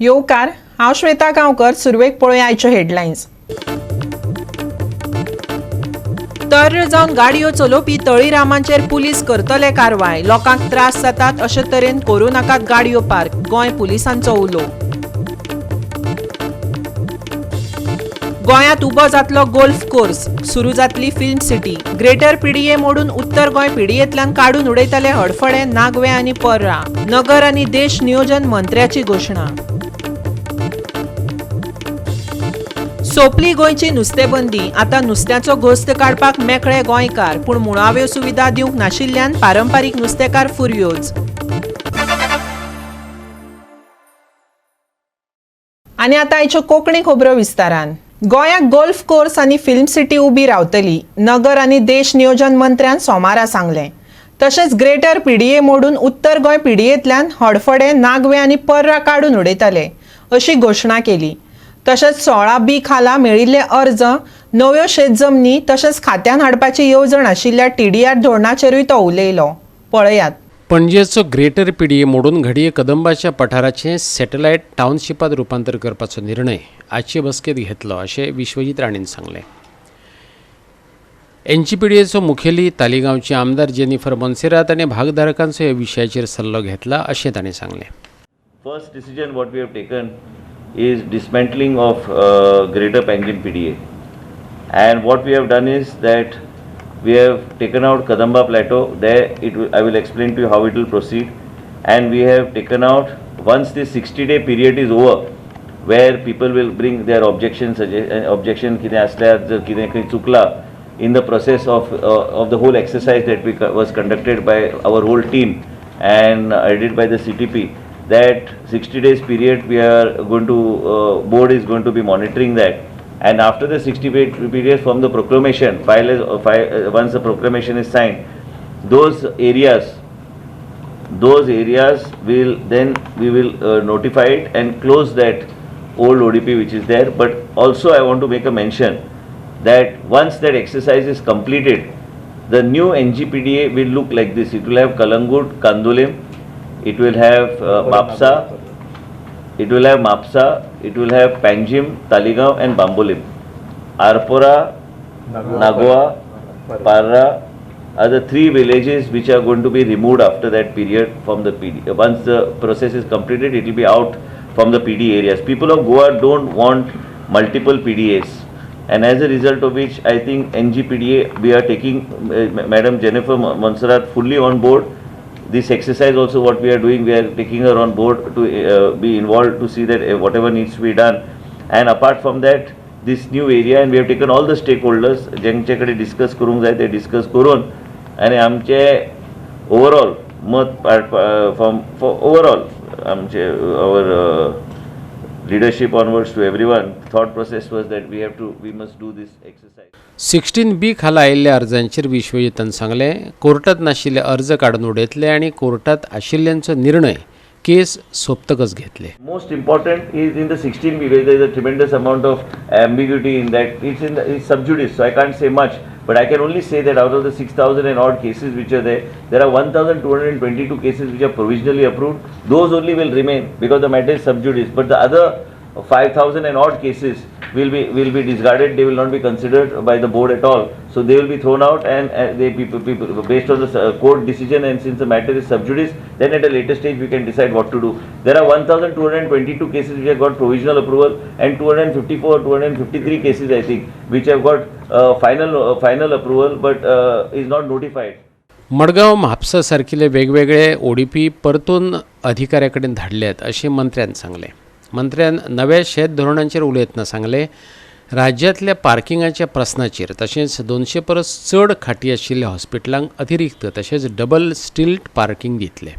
येवकार, हांव श्वेता गांवकर. सुरवेक पळोवया आयच्यो हेडलायन्स. तर्र जावन गाडयो चलोवपी तळीरामांचेर पुलीस करतले कारवाय. लोकांक त्रास जातात अशे तरेन करूं नाकात गाडयो पार्क, गोंय पुलिसांचो उलो. गोंयांत उबो जातलो गोल्फ कोर्स, सुरू जातली फिल्म सिटी. ग्रेटर पीडीए मोडून उत्तर गोंय पीडीएंतल्यान काडून उडयतले हडफडें, नागवें आनी पर्रा. नगर आनी देश नियोजन मंत्र्याची घोशणा. सोंपली गोंयची नुस्तेबंदी, आतां नुस्त्याचो घोस्त काडपाक मेकळे गोंयकार. पूण मुळाव्यो सुविधा दिवंक नाशिल्ल्यान पारंपारीक नुस्तेकार फुरयोज. आनी आतां आयच्यो कोंकणी खबरो विस्तारान. गोंयाक गोल्फ कोर्स आनी फिल्म सिटी उबी रावतली, नगर आनी देश नियोजन मंत्र्यान सोमारा सांगलें. तशेंच ग्रेटर पीडीए मोडून उत्तर गोंय पीडीएंतल्यान हडफडें, नागवें आनी पर्रा काडून उडयतले अशी घोशणा केली. तशेंच 16 बी खाला मेळिल्ले अर्ज, नव्यो शेत जमनी तशेंच खात्यान हाडपाची येवजण आशिल्ल्या टीडीआर धोरणाचेरूय तो उलयलो. पळयात. पणजेचो ग्रेटर पीडीए मोडून घडये कदंबाच्या पठाराचें सॅटलायट टावनशिपात रुपांतर करपाचो निर्णय आजचे बसकेत घेतलो अशें विश्वजीत राणेन सांगलें. एनजीपीडीएचो मुखेली तालिगांवचे आमदार जेनिफर मोन्सेरात आनी भागधारकांचो ह्या विशयाचेर सल्लो घेतला अशें तांणी सांगलें. First decision what we have taken is dismantling of Greater Panjim PDA. And what we have done is that we have taken out Kadamba Plateau. There, I will explain to you how it will proceed. And we have taken out, once this 60-day period is over, where people will bring their objections, objection कितें आसल्यार, जर कितें खंय चुकला in the process of the whole exercise that was conducted by our whole team and headed by the CTP, that 60 days period we are going to, board is going to be monitoring that. And after the 60 day period from the proclamation, file is, file, once the proclamation is signed, those areas will then, we will notify it and close that old ODP which is there. But also I want to make a mention that once that exercise is completed, the new NGPDA will look like this. It will have Kalangut, Kandolim, it will have Mapsa, it will have Mapsa, it will have Panjim, Taligaon and Bambolim. Arpora, Nagoa, Parra are the three villages which are going to be removed after that period from the PD. Once the process is completed, it will be out from the PD areas. People of Goa don't want multiple PDAs. And as a result of which, I think NGPDA, we are taking Madam Jennifer Monserrat fully on board. This exercise also what we are doing, we are taking her on board to be involved to see that whatever needs to be done. And apart from that, this new area, and we have taken all the stakeholders, ज्यांचे कडेन discuss करूंक जाय ते discuss करून आनी आमचे overall मत from overall आमचे our leadership onwards to everyone, thought process was that we must do this exercise. 16 बी खाला आयिल्ल्या अर्जांचेर विश्वजितान सांगलें, कोर्टात नाशिल्ले अर्ज काडून उडयतले आनी कोर्टात आशिल्ल्यांचो निर्णय केस सोंपतकच घेतले. Most important is in the 16B, where there is a tremendous amount of ambiguity in that. It's sub judice, so I can't say much. But I can only say that out of the 6,000 and odd cases which are there, there are 1,222 cases which are provisionally approved. Those only will remain because the matter is sub judice. But the other 5,000 and odd cases will be discarded. They will not be considered by the board at all. So they will be thrown out, and they people based on the court decision. And since the matter is sub judice, then at a later stage we can decide what to do. There are 1,222 cases which have got provisional approval, and 254, 253 cases, I think, which have got final approval but is not notified. Madgaon, Mapusa सारकिले वेगवेगळे ODP परतून अधिकाऱ्या कडेन धाडल्यात अशें मंत्र्यान सांगलें. मंत्र्यान नव्या शेत धोरणांचेर उलयतना सांगलें, राज्यांतल्या पार्किंगाच्या प्रस्नाचेर तशेंच 200 परस चड खाटी आशिल्ल्या हॉस्पिटलांक अतिरिक्त तशेंच डबल स्टिल्ट पार्किंग दितले.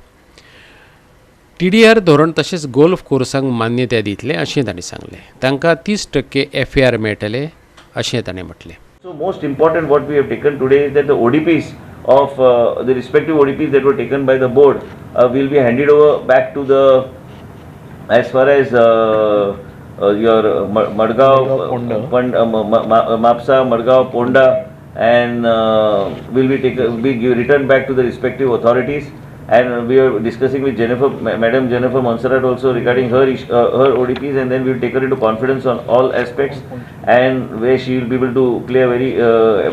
टीडीआर धोरण तशेंच गोल्फ कोर्सांक मान्यताय दितले अशें तांणी सांगलें. तांकां 30% एफएआर मेळटले अशें ताणें म्हटलें. So most important what we have taken today is that the ODPs of the respective ODPs that were taken by the board will be handed over back to the, as far as your Madgaon, Mapsa, Madgaon, Ponda and will be taken, be returned back to the respective authorities. And we are discussing with Jennifer, Madam Jennifer Monserrat also regarding her her ODPs, and then we will take her into confidence on all aspects, and where she will be able to play a very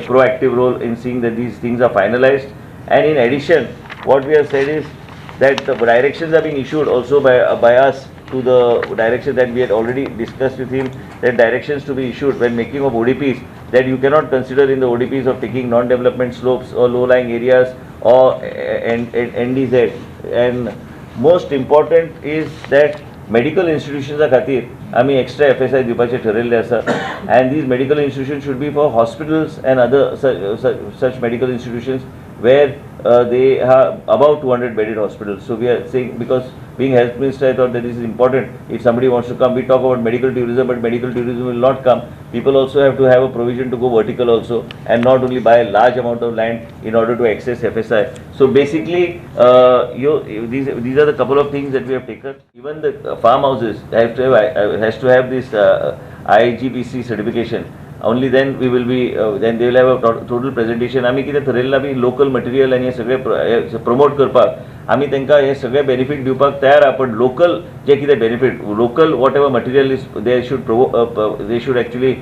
proactive role in seeing that these things are finalized. And in addition, what we have said is that the directions are being issued also by us to the direction that we had already discussed with him, that directions to be issued when making of ODPs, that you cannot consider in the ODPs of taking non-development slopes or low-lying areas or NDZ. And most important is that medical institutions खातीर आमी extra FSI दिवपाचें ठरयल्लें आसा, and these medical institutions should be for hospitals and other such medical institutions where they have about 200 bedded hospitals. So we are saying, because being health minister, I thought that this is important. If somebody wants to come, we talk about medical tourism, but medical tourism will not come. People also have to have a provision to go vertical also, and not only buy a large amount of land in order to access FSI. So basically, these are the couple of things that we have taken. Even the farmhouses have to have, has to have this IGBC certification. Only then we will be, then they will have a total presentation. आमी कितें थरयल्लां बी local material आनी हे सगळें promote करपाक आमी तांकां हे सगळे बेनिफीट दिवपाक तयार आहा, पण लोकल जे कितें benefit, local whatever material is, they should actually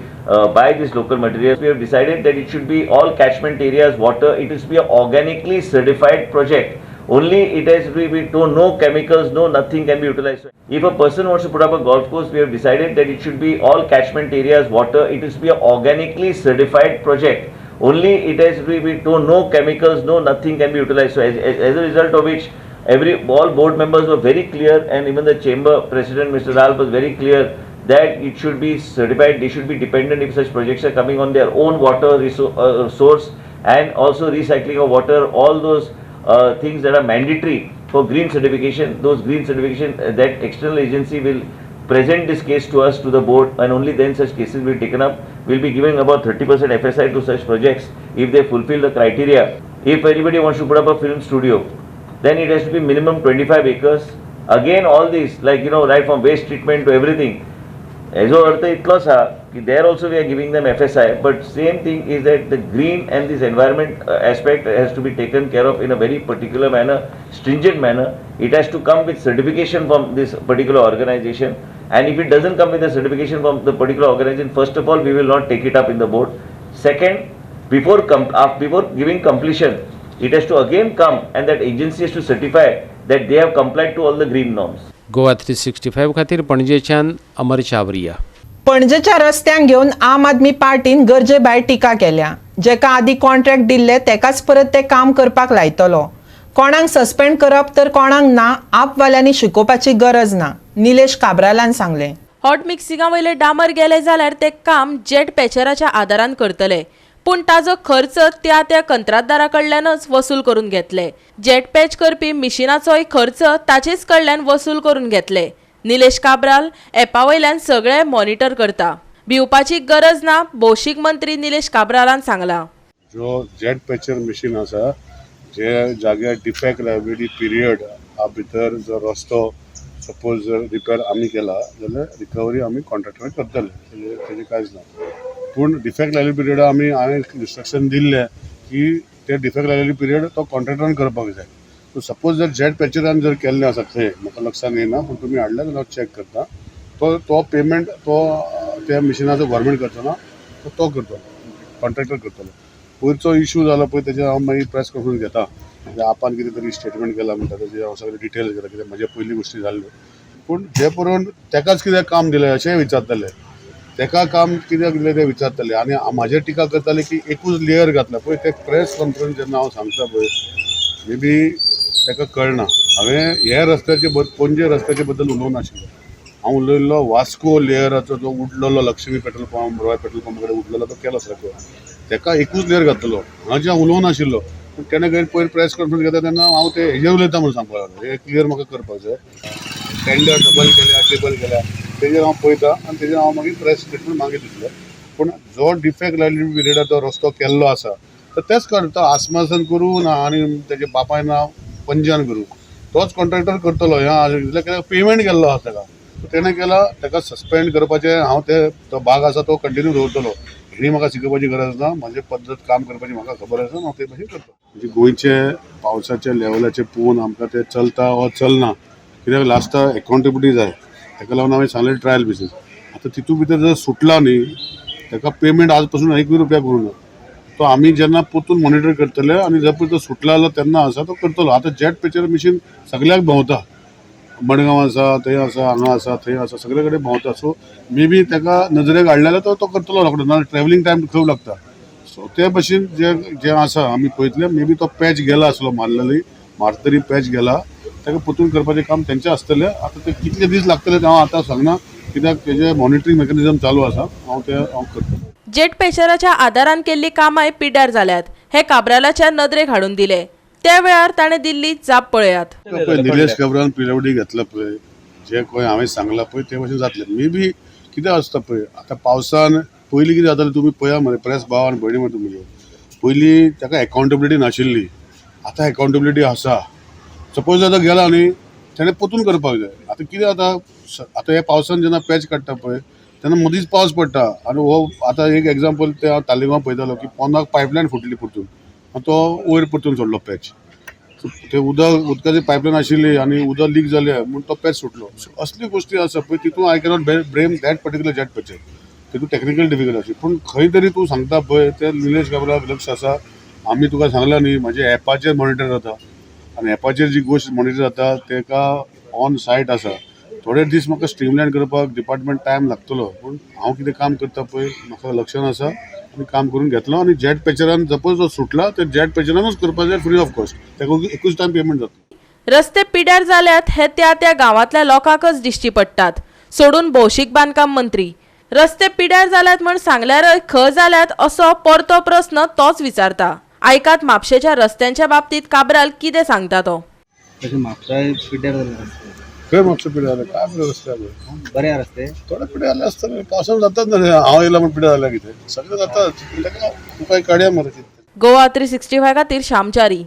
buy this local material. We have decided that it should be all catchment areas water, it is be a organically certified project. Only it has to be, no chemicals, no nothing can be utilized. If a person wants to put up a golf course, we have decided that it should be all catchment areas water, it is to be a organically certified project. Only it has to be, no chemicals, no nothing can be utilized. So as a result of which, all board members were very clear, and even the chamber president Mr. Ralph was very clear that it should be certified, they should be dependent if such projects are coming on their own water source, and also recycling of water, all those things that are mandatory for green certification. Those green certification, that external agency will present this case to us, to the board, and only then such cases will be taken up. We'll be giving about 30% FSI to such projects if they fulfill the criteria. If anybody wants to put up a film studio, then it has to be minimum 25 acres. Again, all these, like, you know, right from waste treatment to everything. Hejo अर्थ इतलोच आहा की there also we are giving them FSI, but same thing is that the green and this environment aspect has to be taken care of in a very particular manner, stringent manner. It has to come with certification from this particular organization, and if it doesn't come with a certification from the particular organization, first of all we will not take it up in the board. Second, before giving completion, it has to again come and that agency has to certify that they have complied to all the green norms. Goa 365 खातीर पणजेच्यान अमर चावरिया. पणजेच्या रस्त्यांक घेवन आम आदमी पार्टीन गरजे भायर टिका केल्या. जेका आदी कॉन्ट्रॅक्ट दिल्ले तेकाच परत ते काम करपाक लायतलो. कोणाक सस्पेंड करप तर कोणाक ना, आपवाल्यांनी शिकोवपाची गरज ना, निलेश काब्रालान सांगलें. हॉट मिक्सिंगा वयले डामर गेले जाल्यार ते काम जेट पॅचराच्या आदारान करतले, पूण ताजो खर्च त्या त्या कंत्राटदारा कडल्यानच वसूल करून घेतले. जेट पॅच करपी मिशिनाचोय खर्च ताचेच कडल्यान वसूल करून घेतले. निलेश काब्राल एपा वयल्यान सगळे मॉनिटर करता, भिवपाची गरज ना, भौशीक मंत्री निलेश काब्रालान सांगला. जो जेट पॅचर मशीन आसा, जे जाग्यार डिफेक्ट लायबिलिटी पिरियड हा भितर जर रस्तो सपोज जर रिपेर आमी केला जाल्यार रिकवरी आमी कॉन्ट्रॅक्टराक करतले, तेजें कांयच ना. पूण डिफेक्ट लायबिलिटी पिरियड आमी हांवें इन्स्ट्रक्शन दिल्लें की ते डिफेक्ट लायबिलिटी पिरियड तो कॉन्ट्रॅक्टरान करपाक जाय. सो सपोज जर जेट पॅचरान जर केल्लें आसा थंय म्हाका लक्षान येना, पूण तुमी हाडलें जाल्यार हांव चॅक करता. तो पेमेंट तो त्या मिशिनाचो गव्हर्मेंट करचो ना, तो करतलो, कॉन्ट्रॅक्टर करतलो. पयरचो इशू जालो पळय तेजेर हांव मागीर प्रेस कॉन्फरन्स घेता. म्हणजे आपान कितें तरी स्टेटमेंट केलां म्हणटा तेजेर हांव सगळे डिटेल्स घेता, कित्याक म्हज्या पयली गोश्टी जाल्ल्यो. पूण जे पळोवन तेकाच कित्याक काम दिलें अशेंय विचारतले, तेका काम कित्याक दिलें तें विचारतले, आनी म्हाजेर टिका करताले की एकूच लेयर घातला. पळय ते प्रेस कॉन्फरन्स जेन्ना हांव सांगता पळय, मे बी तेका कळना. हांवें हे रस्त्याचे पणजे रस्त्याचे बद्दल उलोवंक नाशिल्लो. हांव उलयल्लो वास्को लेयराचो जो उडलेलो Lakshmi petrol pump, Roy petrol पंपा कडेन उडलेलो तो केलो सारको, तेका एकूच लेयर घातलेलो. हांगा जे हांव उलोवंक नाशिल्लो, पूण तेणें खंय पयर प्रेस कॉन्फरन्स घेता तेन्ना हांव ते हेजेर उलयता म्हणून सांगपाक लागलो. हें क्लियर म्हाका करपाक जाय. टेंडर डबल केल्या, ट्रिपल केल्या, तेजेर हांव पळयता आनी तेजेर हांव मागीर प्रेस स्टेटमेंट मागीर दितलो. पूण जो डिफेक्ट लायबिलिटी पिरियडार जो रस्तो केल्लो आसा तर तेच तो आस्मासन करूं ना आनी तेजे बापायन नांव पंजान करूं, तोच कॉन्ट्रॅक्टर करतलो. हें कित्याक पेमेंट केल्लो आसा तेका, तेणें केला, तेका सस्पेंड करपाचें हांव ते तो भाग आसा तो कंटिन्यू दवरतलो. हेणी म्हाका शिकोवपाची गरज ना, म्हाजे पद्दत काम करपाची म्हाका खबर आसा, हांव ते भशेन करता. म्हणजे गोंयचे पावसाच्या लेवलाचेर पळोवन आमकां तें चलता वा चलना, कित्याक लास्टाक एकाउंटेबिलिटी जाय, ताका लागून हांवें सांगलें ट्रायल बेसीस. आतां तितून भितर जर सुटला न्ही ताका पेमेंट आज पासून 1 रुपया करूं ना, तो आमी जेन्ना परतून मॉनिटर करतले आनी जर पळय तो सुटला जाल्यार तेन्ना आसा तो करतलो. आतां जेट पॅचर मशीन सगळ्याक भोंवता, मडगांव आसा, थंय आसा, हांगा आसा, थंय आसा, सगळे कडेन भोंवता. सो मे बी ताका नजरेक हाडले जाल्यार तो करतलो रोखडो, ना ट्रॅवलिंग टायम खूब लागता. सो ते भशेन जे जे आसा आमी पळयतले, मे बी तो पॅच गेला आसलो, मारलेली मारतरी पॅच गेला, ताका परतून करपाचें काम तेंचें आसतलें. आतां ते कितले दीस लागतले ते हांव आतां सांगना, कित्याक तेजें मॉनिटरींग मेकॅनिजम चालू आसा, हांव तें हांव करता. जेट पॅचराच्या आदारान केल्ली कामाय पिड्ड्यार जाल्यात हे काब्रालाच्या नदरेक हाडून दिले. त्या वेळार ताणें दिल्ली जाप पळयात. पळय निलेश काब्रान पिडब्ल्यूडी घेतला पळय, जे खंय हांवें सांगलां पळय ते भशेन जातलें. मे बी कितें आसता पळय, आतां पावसान पयलीं कितें जातालें तुमी पळया मरे, प्रेस भाव आनी भयणी मरे तुमच्यो, पयलीं ताका एकाउंटेबिलिटी नाशिल्ली, आतां एकाउंटेबिलिटी आसा. सपोज आतां गेला न्ही तेणें परतून करपाक जाय. आतां कितें जाता, आतां ह्या पावसान जेन्ना पॅच काडटा पळय तेन्ना मदींच पावस पडटा आनी हो आतां एक एग्जाम्पल ते हांव तालिगांव पळयतालो की पोंदाक पायपलायन फुटली परतून आनी तो वयर परतून सोडलो पॅच. ते उदक उदकाची पायपलायन आशिल्ली आनी उदक लीक जालें म्हूण तो पॅच सुटलो. सो असली गोश्टी आसा पळय तितून I cannot blame that particular jet patcher, तितून टॅक्निकल डिफिकल्ट आशिल्ली. पूण खंय तरी तूं सांगता पळय ते निलेश काब्राक लक्ष आसा. आमी तुका सांगलां न्ही, म्हाजे एपाचेर मॉनिटर जाता आनी एपाचेर जी गोश्ट मॉनिटर जाता ताका ऑन सायट आसा. थोडे दीस म्हाका स्ट्रीमलायन करपाक डिपार्टमेंट टायम लागतलो, पूण हांव कितें काम करता पळय म्हाका लक्षान आसा आनी काम करून घेतलो. आनी जेट पॅचरान सपोज जो सुटला तर जेट पॅचरानूच करपाक जाय, फ्री ऑफ कॉस्ट, ताका एकूच टायम पेमेंट जाता. रस्ते पिड्यार जाल्यात हे त्या त्या गांवांतल्या लोकांकच दिश्टी पडटात, सोडून भौशीक बांदकाम मंत्री. रस्ते पिड्यार जाल्यात म्हण सांगल्यारय खंय जाल्यात असो परतो प्रस्न तोच विचारता. आयकात म्हापशेच्या रस्त्यांच्या बाबतीत काब्राल कितें सांगता तो. तशें म्हापसा पिड्ड्यार जाले रस्ते. खंय म्हापशा पिड्यार जाले? काय बरे रस्ते जाले, बरे रस्ते थोडे पिड्यार जाले आसतले, पावसान जातात ना, हांव येयला म्हूण पिड्यार जाल्या कितें, सगळें जातात, ताका उपाय काडया मरे कितें. गोवा 365 खातीर श्यामचारी.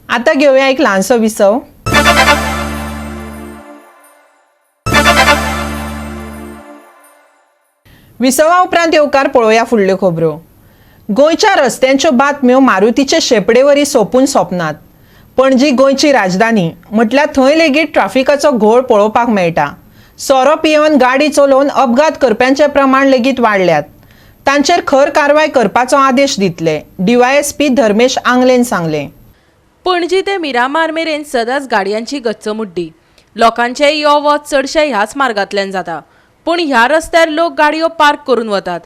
आतां घेवया एक ल्हानसो विसव. विसवा उपरांत येवकार पळोवया फुडल्यो खबरो. गोंयच्या रस्त्यांच्यो बातम्यो मारुतीचे शेपडेवरी सोंपून सोंपनात. पणजी गोंयची राजधानी म्हटल्यार थंय लेगीत ट्राफिकाचो घोळ पळोवपाक मेळटा. सोरो पियेवन गाडी चलोवन अपघात करप्यांचे प्रमाण लेगीत वाडल्यात. तांचेर खर कारवाय करपाचो आदेश दितले, डीवायएसपी धर्मेश आंगलेन सांगलें. पणजी ते मिरामार मेरेन सदांच गाडयांची गच्चमुड्डी. लोकांचें यो वच चडशें ह्याच मार्गांतल्यान जाता, पूण ह्या रस्त्यार लोक गाडयो पार्क करून वतात,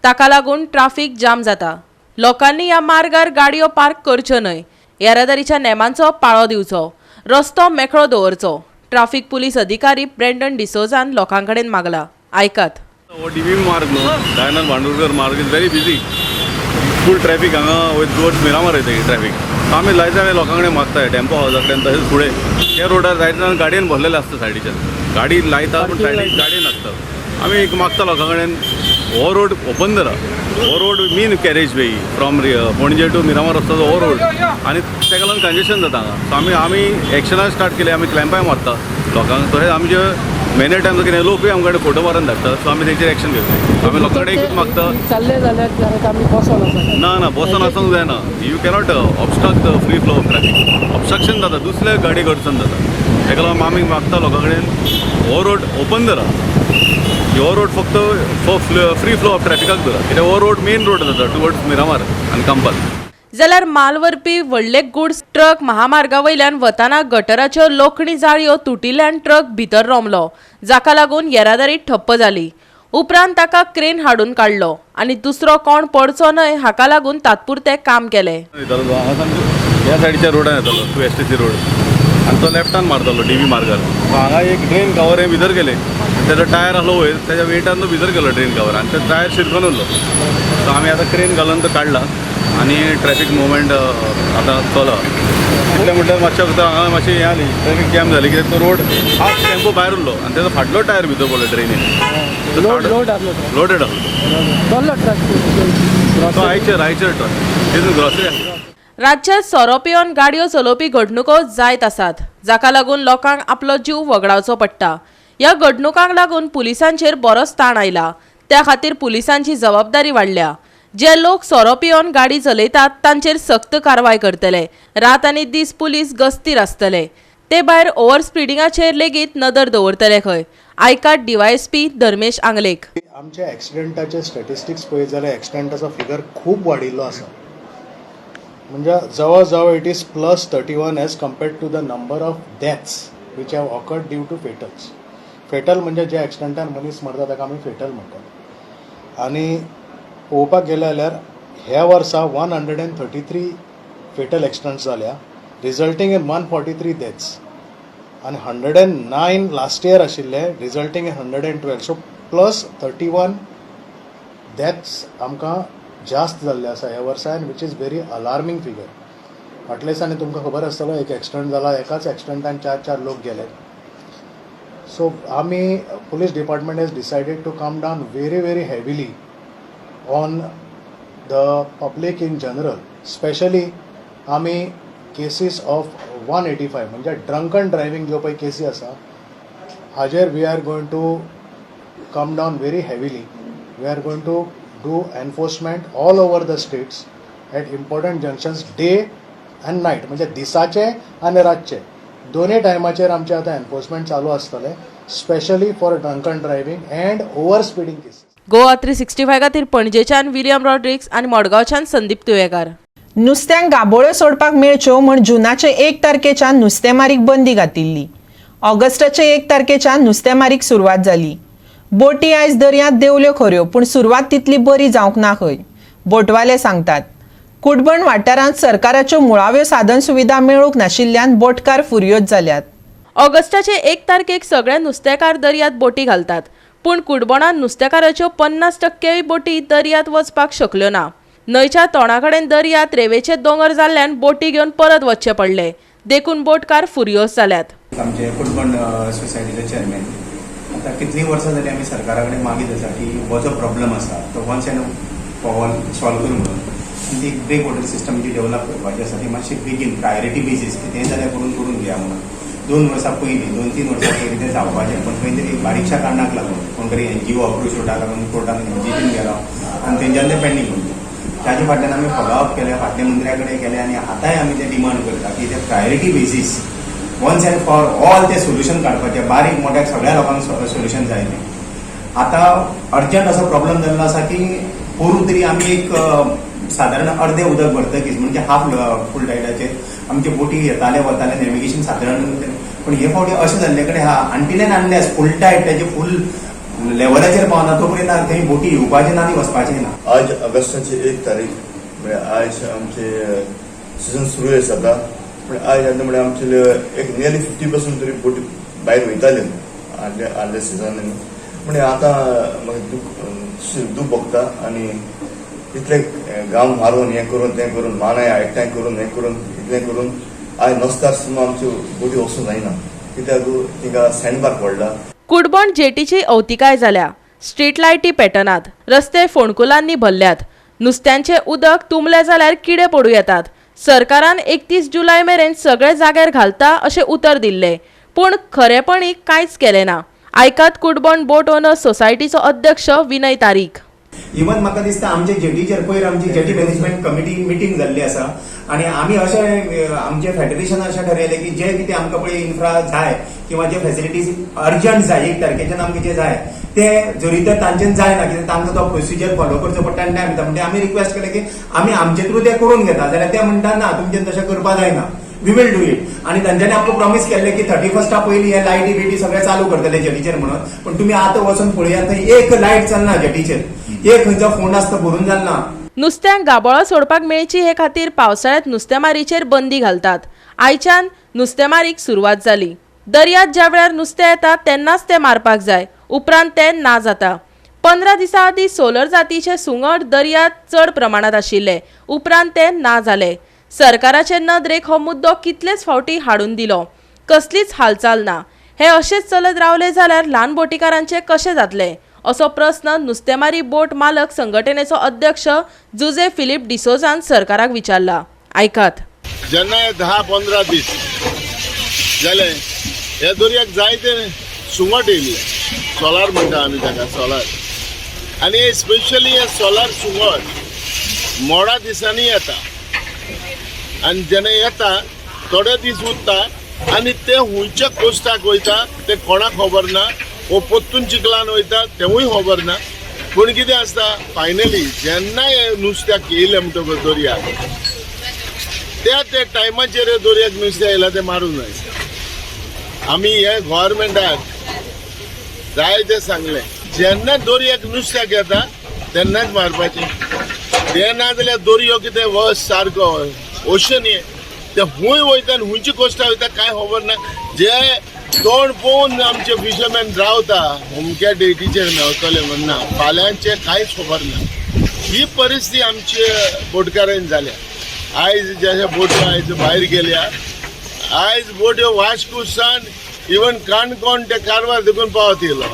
ताका लागून ट्राफीक जाम जाता. लोकांनी ह्या मार्गार गाडयो पार्क करच्यो न्हय, येरादारीच्या नेमांचो पाळो दिवचो, रस्तो मेकळो दवरचो. ट्राफीक पुलीस अधिकारी ब्रेंडन डिसोजान लोकां कडेन मागला. आयकात. हो डी मार्ग न्हू, दयानंद भांडुरकर मार्ग is very busy, full traffic हांगा वयर टुवर्ड्स मिरामार वयता ट्रॅफिक. आमी जायते जाण लोकां कडेन मागता टेम्पो हावजा कडेन, तशेंच फुडें त्या रोडार जायते जाण गाडयेन भरलेले आसता, सायडीच्यान गाडी लायता पूण सायडीक गाडयेन आसता. आमी एक मागता लोकां कडेन हो रोड ओपन धरा, हो road main carriage way from Panaji to Miramar वचता हो रोड, आनी ताका लागून कंजेशन जाता हांगा. सो आमी आमी एक्शनां स्टार्ट केली, आमी क्लॅम्पाय मारता लोकांक, तशेंच आमचे मेनी टायम्स कितें लोकूय आमचे कडेन फोटो मारून धाडटा, सो आमी तेंचेर एक्शन घेतले. आमी लोकां कडेन एकूच मागता, चालले जाल्यार आमी बसोन आसा ना ना बसोन आसूंक जायना, you cannot obstruct the free flow of traffic, obstruction जाता, दुसऱ्या गाडयेक अडचण जाता. ताका लागून आमी मागता लोकां कडेन हो रोड ओपन धरा, हो रोड फक्त फ्री फ्लो ऑफ ट्रॅफिकाक धरा, कित्याक हो रोड मेन रोड जाता टुवर्ड्स मिरामार आनी कांपाल. जाल्यार माल व्हरपी व्हडले गुड्स ट्रक महामार्गा वयल्यान वताना गटराच्यो लोखणी जाळयो तुटिल्ल्यान ट्रक भितर रोमलो, जाका लागून येरादारी ठप्प जाली. उपरांत ताका क्रेन हाडून काडलो आनी दुसरो कोण पडचो न्हय हाका लागून तात्पुरतें काम केलें. येतालो हांगा सामको ह्या सायडीच्या रोडान येतालो to S T C road, आनी तो लेफ्टान मारतालो डी व्ही मार्गार. सो हांगा एक ड्रेन कवर हें भितर गेलें, तेजो टायर आसलो वयर, तेज्या वेटान तो भितर गेलो ड्रेन कवर, आनी तो टायर शिरकून उरलो. सो आमी आतां क्रेन घालून तो काडला आनी ट्रॅफीक मुवमेंट आतां चलो. तितलें म्हटल्यार मातशें फक्त हांगा मातशें हें जाली, ट्रॅफीक जॅम जाली, कित्याक तो रोड हाफ टेम्पो भायर उरलो आनी तेजो फाटलो टायर भितर पडलो ड्रेनीन, लोड आसलो, लोडेड आसलो चल्लो ट्रक तो आयचर आयचर ट्रक, तितून ग्रॉसरी आसली. राज्यात सोरो पिवन गाडयो चलोवपी घडणुको जायत आसात, जाका लागून लोकांक आपलो जीव वगडावचो पडटा. ह्या घडणुकांक लागून पुलिसांचेर बरोच ताण आयला. त्या खातीर पुलिसांची जबाबदारी वाडल्या. जे लोक सोरो पिवन गाडी चलयतात तांचेर सक्त कारवाय करतले. रात आनी दीस पुलीस गस्तीर आसतले. ते भायर ओव्हर स्पिडिंगाचेर लेगीत नदर दवरतले खंय. आयकात डीवायएसपी धर्मेश आंगलेक. आमच्या एक्सिडेंटाचे स्टॅटिस्टिक्स पळयत जाल्यार एक्सिडेंटाचो फिगर खूब वाडिल्लो आसा. म्हणजे जवळ जवळ it is plus 31 as compared to the number of deaths which have occurred due to fatals. Fatal म्हणजे जे एक्सिडेंटान मनीस मरता ताका आमी फेटल म्हणटात. आनी पळोवपाक गेले जाल्यार ह्या वर्सा 133 फेटल एक्सिडंट्स जाल्या, resulting in 143 deaths. आनी 109 लास्ट इयर आशिल्ले, resulting in 112. So plus 31 deaths आमकां जास्त जाल्ले आसा ह्या वर्सा, and which is very alarming figure. फाटल्या दिसांनी तुमकां खबर आसतलो एक एक्सिडंट जाला, एकाच एक्सिडंटान चार चार लोक गेले. सो आमी police department has decided to come down very very heavily on the public in general. Specially आमी केसीस ऑफ 185 म्हणजे ड्रंकन ड्रायव्हींग ज्यो पळय केसी आसा हाजेर we are going to come down very heavily. We are going to do enforcement all over the states at important junctions day and night. म्हणजे दिसाचे आनी रातचे दोनूय टायमाचेर आमचे आतां एनफोर्समेंट चालू आसतलें, specially for drunken driving and over speeding cases. Goa 365 खातीर पणजेच्यान विलियम रॉड्रिक्स आनी मडगांवच्यान संदीप तुयेकार. नुस्त्यांक गाबोळ्यो सोडपाक मेळच्यो म्हूण जुनाचे 1 तारखेच्यान नुस्तेमारीक बंदी घातिल्ली. ऑगस्टाचे 1 तारखेच्यान नुस्तेमारीक सुरवात जाली. बोटी आयज दर्यांत देंवल्यो खऱ्यो, पूण सुरवात तितली बरी जावंक ना खंय, बोटवाले सांगतात. कुडबण वाठारांत सरकाराच्यो मुळाव्यो साधन सुविधा मेळूंक नाशिल्ल्यान बोटकार फुर्योज जाल्यात. ऑगस्टाचे 1 तारखेक सगळे नुस्तेकार दर्यांत बोटी घालतात, पूण कुडबणान नुस्तेकाराच्यो 50% बोटी दर्यांत वचपाक शकल्यो ना. न्हंयच्या तोंडा कडेन दर्यांत रेंवेचे दोंगर जाल्ल्यान बोटी घेवन परत वचचें पडलें. देखून बोटकार फुर्योज जाल्यात. आमचे कुडबण सोसायटीचे चेअरमॅन. आतां कितलीं वर्सां जालीं आमी सरकारा कडेन मागीत आसा की हो जो प्रॉब्लम आसा तो once and for all solve करूं म्हणून. आनी ती ब्रेक वॉटर सिस्टम जी डेव्हलप करपाची आसा ती मातशी बेगीन प्रायोरिटी बेजीस कितेंय जाल्यार करून करून घेया म्हणून. 2 वर्सां पयलीं, 2-3 वर्सां पयलीं तें जावपाचें, पूण खंय तरी बारीकशा कारणाक लागून कोण तरी एनजीओ अप्रोच रोडाक लागून कोर्टान एनजीटीन गेलो आनी तेंच्यान तें पेंडींग उरलें. ताजे फाटल्यान आमी फॉलोअप केलें, फाटल्या मंत्र्या कडेन केलें आनी आतांय आमी तें डिमांड करता की ते priority basis once and for all ते सोल्युशन काडपाचें. बारीक मोठ्याक सगळ्या लोकांक सोल्युशन जाय तें. आतां अर्जंट असो प्रॉब्लम जाल्लो आसा की पोरूं तरी आमी एक सादारण अर्दें उदक भरतकीच, म्हणजे हाफ फूल टायडाचेर आमचे बोटी येताले वताले, नॅविगेशन सादारण. पूण हे फावटी अशें जाल्ले कडेन आहा, अनटील एंड अनलेस फूल टायड ताजे फूल लेवलाचेर पावना तो पर्यंत थंय बोटी येवपाचें ना आनी वचपाचें ना. आज ऑगस्टाची 1 तारीख, म्हळ्यार आयज आमचे सिजन सुरू जाता. पूण आयज आतां म्हळ्यार आमचे एक नियरली 50% तरी बोटी भायर वयताल्यो आदल्या आदल्या सिजनांनी. म्हणजे आतां म्हाका दूख भोगता आनी इतले घाम मारून हें करून तें करून मानाय एकठांय करून हें करून इतलें करून आयज नसतार सुद्दां आमच्यो बोटी वचूंक जायना, कित्याक तिंगा सँड बार पडला. कुडबण जेटीची अवतिकाय जाल्या. स्ट्रीट लायटी पेटनात, रस्ते फोंडकुलांनी भरल्यात. नुस्त्यांचें उदक तुंबलें जाल्यार किडे पडूं येतात. सरकारान 31 जुलय मेरेन सगळे जाग्यार घालता अशें उतर दिल्लें, पूण खरेपणी कांयच केलें ना. आयकात कुडबण बोट ओनर सोसायटीचो अध्यक्ष विनय तारीक. इवन म्हाका दिसता आमचे जेटीचेर पयर आमची जेटी मॅनेजमेंट कमिटी मिटींग जाल्ली आसा आनी आमी अशें आमचे फेडरेशन अशें ठरयलें की जे कितें आमकां पळय इन्फ्रा जाय किंवा जे फेसिलिटीज अर्जंट जाय, 1 तारखेच्यान आमकां जे जाय ते जरी तर तांच्यान जायना, कित्याक तांकां तो प्रोसिजर फॉलो करचो पडटा आनी टायम दिता. म्हणजे आमी रिक्वेस्ट केलें की आमी आमचे थ्रू ते करून घेता जाल्यार ते म्हणटा ना, तुमच्यान तशें करपा जायना, we will do it. आनी तांच्यांनी आमकां प्रॉमीस केल्लें की 31स्टा पयलीं हे लायटी बिटी सगळें चालू करतले जेटीचेर म्हणून. पूण तुमी आतां वचून पळयात, थंय एक लायट चलना जेटीचेर, एक खंयचो फोंड आसता भरून जालना. नुस्त्यांक गाबोळां सोडपाक मेळची हे खातीर पावसाळ्यांत नुस्तेमारीचेर बंदी घालतात. आयच्यान नुस्तेमारीक सुरवात जाली. दर्यांत ज्या वेळार नुस्तें येता तेन्नाच तें मारपाक जाय, उपरांत तें ना जाता. 15 दिसां आदीं सोलर जातीचे सुंगट दर्यांत चड प्रमाणांत आशिल्ले, उपरांत ते ना जाले. सरकाराचे नदरेक हो मुद्दो कितलेच फावटी हाडून दिलो, कसलीच हालचाल ना. हे अशेंच चलत रावले जाल्यार ल्हान बोटीकारांचें कशें जातलें, असो प्रस्न नुस्तेमारी बोट मालक संघटनेचो अध्यक्ष जुजे फिलीप डिसोजान सरकाराक विचारला. आयकात. जेन्ना हे 10-15 दीस जाले, ह्या दर्याक जायते सुंगट येयल्ले, सोलार म्हणटा आमी ताका, सोलार. आनी स्पेशली हे सोलार सुंगट मोडा दिसांनी येता आनी जेन्ना येता थोडे दीस उरता आनी ते हुंयच्या कोस्टाक वयता ते कोणाक खबर ना, वो पोत्तून चिखलान वयता तेवूय खबर ना. पूण कितें आसता फायनली जेन्ना हे नुस्त्याक येयलें म्हणटकच दर्याक त्या त्या टायमाचेर दर्याक नुस्तें येयलां तें मारूंक जाय. आमी हे गोवोरमेंटाक जाय तें सांगलें, जेन्ना दर्याक नुस्त्याक येता तेन्नाच मारपाचें, तें ना जाल्यार दर्यो कितें वस सारको ओशन हे ते खूंय वयता आनी खुंयची कोस्टा वयता कांय खबर ना. जे तोंड पळोवन आमचे फिशरमॅन रावता अमक्या डेटीचेर मेवतले म्हण ना, फाल्यांचें कांयच खबर ना. ही परिस्थिती आमचे बोटकारांनी जाल्या. आयज जे बोट्यो आयज भायर गेल्या, आयज बोट्यो वास्को सावन इवन काणकोण ते कारवार देखून पावत येयलो,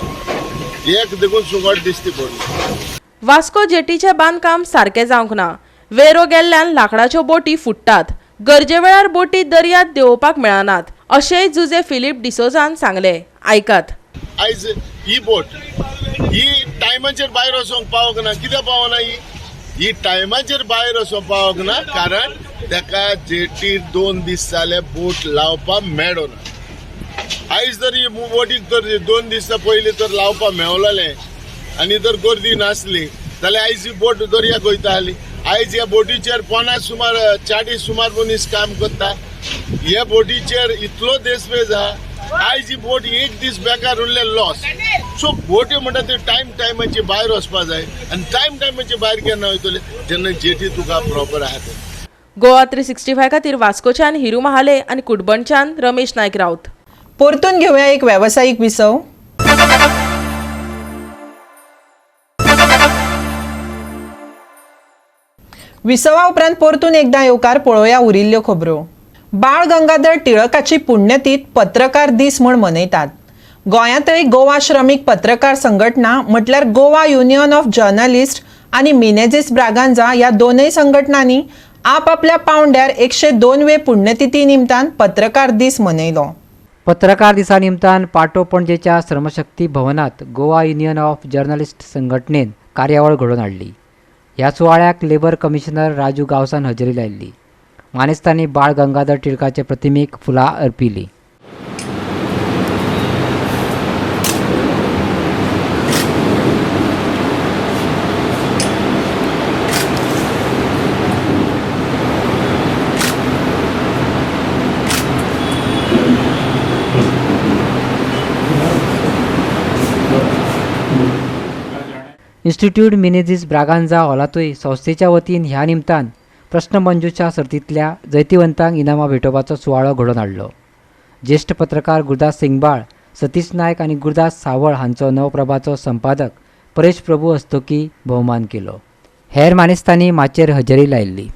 एक देखून सुंगट दिसती पडली. वास्को जेटीचें बांदकाम सारकें जावंक ना. वेरो गेल्ल्यान लांकडाच्यो बोटी फुट्टात. गरजे वेळार बोटी दर्यांत देंवोवपाक मेळनात अशेंय जुजे फिलीप डिसोजान सांगलें. आयकात. आयज ही बोट ही टायमाचेर भायर वचोंक पावोंक ना. कित्याक पावना ही? ही टायमाचेर भायर वचोंक पावोंक ना कारण ताका जेटीर 2 दीस जाले बोट लावपाक मेळना. आयज तर ही बोटीक तर 2 दिसां पयलीं तर लावपाक मेवलेलें आनी जर गर्दी नासली जाल्यार आयज ही बोट दर्याक वयता आसली. आयज ह्या बोटीचेर 50 सुमार 40 सुमार मनीस काम करता. ह्या बोटीचेर इतलो देशपेज आहा, आयज ही बोट एक दीस बेकार उरले लॉस. सो बोट्यो म्हणटा त्यो टायम टायमाची भायर वचपा जाय आनी टायम टायमाची भायर केन्ना वयतले जेन्ना जेटी तुका प्रॉपर आहा ते. गोवा 365 खातीर वास्कोच्यान हिरू महाले आनी कुटबणच्यान रमेश नायक राऊत. परतून घेवया एक वेवसायीक विसव. विसवा उपरांत परतून एकदा येवकार पळोवया उरिल्ल्यो खबरो. बाळ गंगाधर टिळकाची पुण्यतीथ पत्रकार दीस म्हूण मनयतात. गोंयांतय गोवा श्रमीक पत्रकार संघटना म्हटल्यार गोवा युनियन ऑफ जर्नलिस्ट आनी मिनेझीस ब्रागांझा ह्या दोनय संघटनांनी आपापल्या पावंड्यार 102वे पुण्यतिथी निमतान पत्रकार दीस मनयलो. पत्रकार दिसा निमतान पाटो पणजेच्या श्रमशक्ती भवनात गोवा युनियन ऑफ जर्नलिस्ट संघटनेन कार्यावळ घडोवन हाडली. ह्या सुवाळ्याक लेबर कमिशनर राजू गांवसान हजेरी लायिल्ली. मानेस्तांनी बाळ गंगाधर टिळकाचे प्रतिमेक फुलां अर्पिली. इन्स्टिट्यूट मिनेझीस ब्रागांझा हॉलांतूय संस्थेच्या वतीन ह्या निमतान प्रश्नमंजुषा सर्तींतल्या जैतिवंतांक इनामां भेटोवपाचो सुवाळो घडोवन हाडलो. ज्येश्ठ पत्रकार गुरदास सिंगबाळ, सतीश नायक आनी गुरदास सावळ हांचो नवप्रभाचो संपादक परेश प्रभू हस्तुकी भोवमान केलो. हेर मानेस्तांनी माचयेर हजेरी लायिल्ली.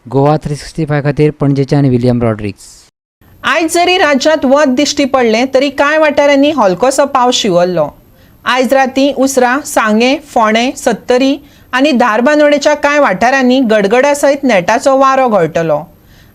गोवा 365 खातीर पणजेच्यान विलियम रॉड्रिग्स. आयज जरी राज्यांत वत दिश्टी पडलें तरी कांय वाठारांनी हलकोसो पावस शिंवरलो. आयज राती उसरां सांगें, फोंडें, सत्तरी आनी धारबांदोडेच्या कांय वाठारांनी गडगडा सयत नेटाचो वारो घोळटलो.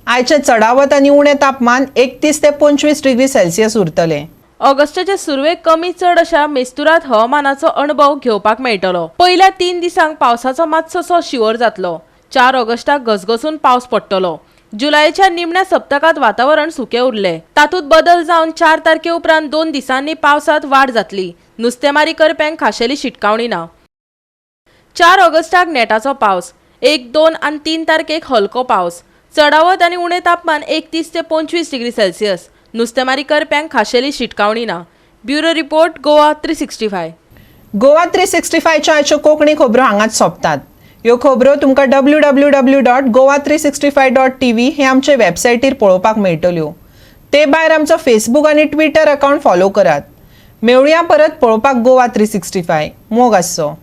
आयचें चडावत आनी उणें तापमान 31 ते 25 डिग्री सेल्सियस उरतलें. ऑगस्टाचे सुरवेक कमी चड अशा मेस्तुरात हवामानाचो अणभव घेवपाक मेळटलो. पयल्या 3 दिसांक पावसाचो मातसोसो शिंवर जातलो. 4 ऑगस्टाक घसघसून पावस पडटलो. जुलयच्या निमण्या सप्तकांत वातावरण सुकें उरलें. तातूंत बदल जावन 4 तारखे उपरांत 2 दिसांनी पावसांत वाड जातली. नुस्तेमारी करप्यांक खाशेली शिटकावणी ना. 4 ऑगस्टाक नेटाचो पावस, 1, 2 आनी 3 तारखेक हलको पावस. चडावत आनी उणें तापमान 31 ते 25 डिग्री सेल्सियस. नुस्तेमारी करप्यांक खाशेली शिटकावणी ना. Bureau report, Goa 365. Goa 365च्या आयच्यो कोंकणी खबरो हांगाच सोंपतात. ह्यो खबरो तुमकां www.goa365.tv हे आमचे वेबसायटीर पळोवपाक मेळटल्यो. ते भायर आमचो फेसबूक आनी ट्विटर अकावंट फॉलो करात. मेळुया परत पळोवपाक गोवा 365. मोग आसचो.